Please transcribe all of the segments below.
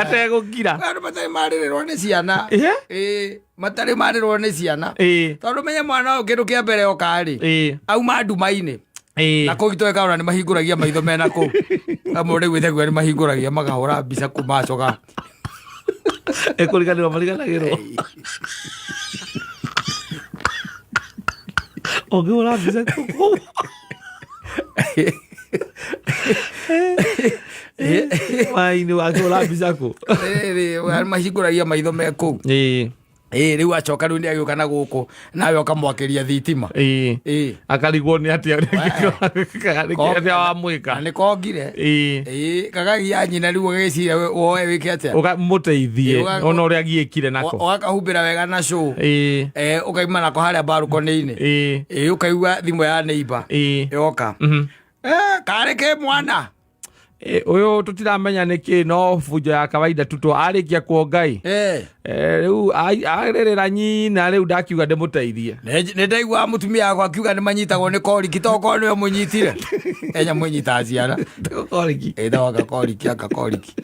Ategũkira. Andũ matarĩ marĩrĩrwo nĩ ciana. Ĩĩ. Ĩĩ, matarĩ marĩrwo nĩ ciana. Ĩĩ. Tondũ menye mwana ũyũ kĩndũ kĩa mbere oka rĩ, Ĩĩ. auma nduma-inĩ. Ĩĩ. Na kũu itoĩ kaona nĩ mahingũragia maitho mena kũu. Amwe rĩu ĩthegua nĩ mahingũragia makahũra mbica kuma coka. Ĩkũriganĩrwo mariganagĩrwo. Ũngĩhũra mbica kũu. Wai-inĩ wakĩhũra mbica kũ? Rĩrĩ, mahingũragia maitho me kũu. Ĩĩ. Ĩĩ, rĩu acoka rĩu nĩ agĩũka na gũkũ nawe ũkamwakĩria thitima. Ĩĩ. Ĩĩ. Akarigwo nĩ atĩa atĩa wamwĩka. Na nĩ kongire. Ĩĩ. Ĩĩ, kagagia nyina rĩu ũgagĩciria woe wĩke atĩa. Ũkamũteithie Ĩĩ, ona ũrĩa agiĩkire nako. Ũgakahumbĩra wega na cũ. Ĩĩ. Eh, ũkaima nako harĩa mbarũkoni-inĩ. Ĩĩ. Ĩĩ, ũkaigua thimũ ya neighbor Ĩĩ. yoka. Eh, karĩ kĩ mwana? Eh, ũyũ tũtiramenya nĩ kĩ no bunjo ya kawaida tu tũ arĩkia kuongai. Eh. Eh, rĩu arĩrĩra nyina rĩu ndakiuga ndĩmũteithie. Nĩ ndaigua mũtumia wakwa akiuga nĩ manyitagwo nĩ koriki tokorwo nĩwe mũnyitire. Enya mũnyitaga ciana. Koriki. Ĩtagwo gakoriki aka koriki.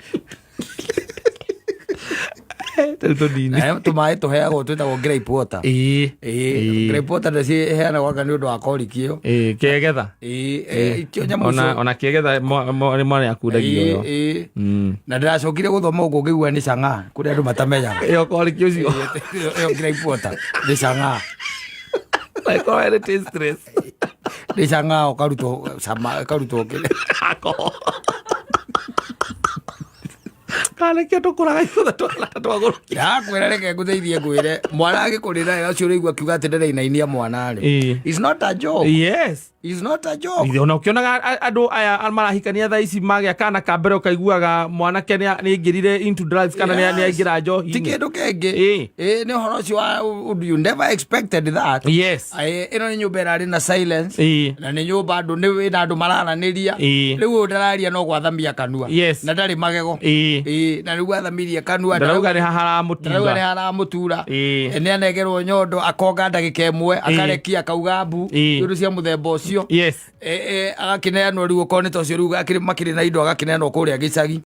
Rĩu tũnini. Eh, tũmaĩ tũheagwo twĩtagwo grape water. Ĩĩ. Ĩĩ, grape water nĩcio iheanagwo anga nĩ ũndũ wa koriki ĩyo. Ĩĩ, kĩegetha. Ĩĩ, eh, ikĩo nyamũ Ona icio. ona kĩegetha nĩ mwana yakundagio Ĩĩ, ĩyo. ĩĩ. Na ndĩracokire gũthoma ũguo ngĩigua nĩ cang'aa kũrĩ andũ matamenyaga. Ĩyo koriki ũcio. Ĩyo grape water nĩ cang'aa. Ĩkorwo ĩrĩ tasteless. Nĩ cang'aa ũkarutwo cama ĩkarutwo kĩrĩa. Alcohol. Kana nĩkĩo tũkũraga ithuothe twana twagũrũkia. Ndakwĩra reke ngũteithie ngwĩre mwana agĩkũrĩra wega ũcio ũraigua akiuga atĩ ndĩrainainia mwana rĩ. Ĩĩ. It's not a joke. Yes. It's not a joke. Ithe ona ũkĩonaga andũ aya marahikania thaa ici magĩa kana ka mbere ũkaiguaga mwanake nĩ aingĩrire into drugs kana nĩ aingĩra Ti njohi-inĩ. kĩndũ kĩngĩ. Ĩĩ. Ĩĩ, nĩ ũhoro ũcio wa you never expected that. Yes. Ĩĩ, ĩno nĩ nyũmba ĩrarĩ na silence. Ĩĩ. Na nĩ nyũmba andũ nĩ wĩna andũ mararanĩria. Ĩĩ. Rĩu ũyũ ndararia no gwathamia kanua. Yes. Na ndarĩ magego. Ĩĩ. Ĩĩ, na rĩu athamirie kanua. Ndarauga nĩ Ndarauga nĩ haharamũtura. haramũtura. Ĩĩ. Nĩ anegerwo nyondo akonga ndagĩka ĩmwe akarekia akauga mbu. Ĩĩ. Iũndũ cia mũthemba ũcio. Yes. Agakĩneanwo rĩu okorwo nĩ ta ũcio rĩu makĩrĩ na indo agakĩneanwo kũrĩa gĩcagi.